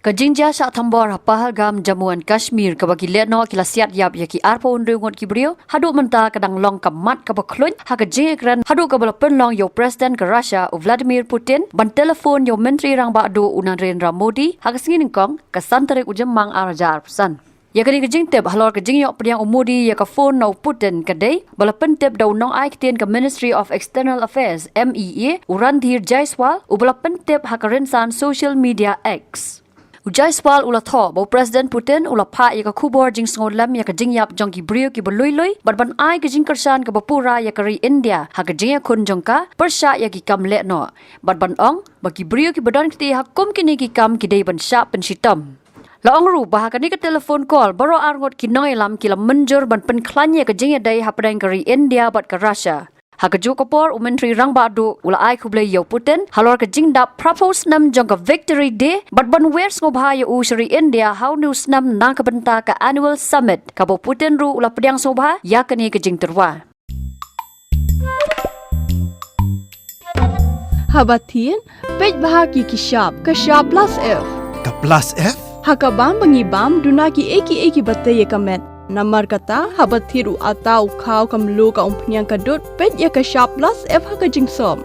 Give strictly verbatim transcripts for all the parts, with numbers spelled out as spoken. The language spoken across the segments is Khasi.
Ka jingjia shah thombor ha Pahalgam, Jammu and Kashmir, kaba ki lehnoh ki la siat ïap ïa ki arphew hynriew ngut ki briew, haduh mynta ka dang long ka mat kaba khluit ha ka jingïakren haduh kaba la pynlong ïa u President ka Russia u Vladimir Putin ban telephone ïa u Myntri Rangbah Duh u Narendra Modi ha ka sngi nyngkong, ka san tarik u Jymmang ar hajar arphew san. Ïa kane ka jingtip halor ka jingïoh pdiang u Modi ïa ka phone na u Putin ka dei ba la pyntip da u nongai ktien ka Ministry of External Affairs, M E A, u Randhir Jaiswal, uba la pyntip ha ka rynsan social media X. U Jaiswal u la thoh ba u President Putin u la phah ïa ka khubor jingsngewlem ïa ka jingïap jong ki briew kiba lui lui bad ban ai ka jingkyrshan kaba pura ïa ka ri India ha ka jingïakhun jong ka pyrshah ïa ki kam lehnoh, bad ban ong ba ki briew kiba don kti ha kum kine ki kam ki dei ban shah pynshitom. La ong ruh ba ha kane ka telephone call baroh ar ngut ki nongïalam ki la mynjur ban pynkhlaiñ ïa ka jingïadei hapdeng ka ri India bad ka Russia. Ha kajuh ka por u Myntri Rangbah Duh u la ai khublei ïa u Putin halor ka jingdap phraphew snem jong ka Victory Day bad ban wer sngewbha ïa u sha ri India ha une u snem na ka bynta ka Annual Summit, kaba u Putin ruh u la pdiang sngewbha ïa kane ka jingtyrwa. Haba thied, peit bha ki ki shap, ka shap plus F. Ka plus F? Ha ka bam ba ngi bam, duna ki ei ki ei kiba tei ïa ka met. Namar kata, haba thied u atta, u khaw, ka mluh, ka umphniang, ka dud, peit ïa ka shap plus F ha ka jingsop.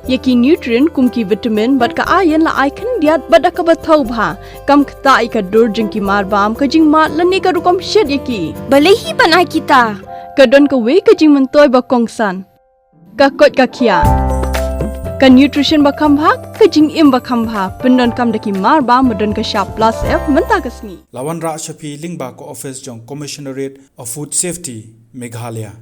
Ïa ki nutrient kum ki vitamin bad ka iron la ai khyndiat bad da kaba thaw bha. Kam ktah ïa ka dur jong ki mar bam, ka jingmad lane ka rukom shet ïa ki. Balei hi ban ai kita? Ka don kawei ka jingmyntoi ba kongsan. Ka koit ka khiah. Ka nutrition ba kham bha, ka jingim ba kham bha. Pyndonkam da ki mar bam ba don ka shap plus F mynta ka sngi. La wanrah sha phi lyngba ka office jong Commissionerate of Food Safety, Meghalaya.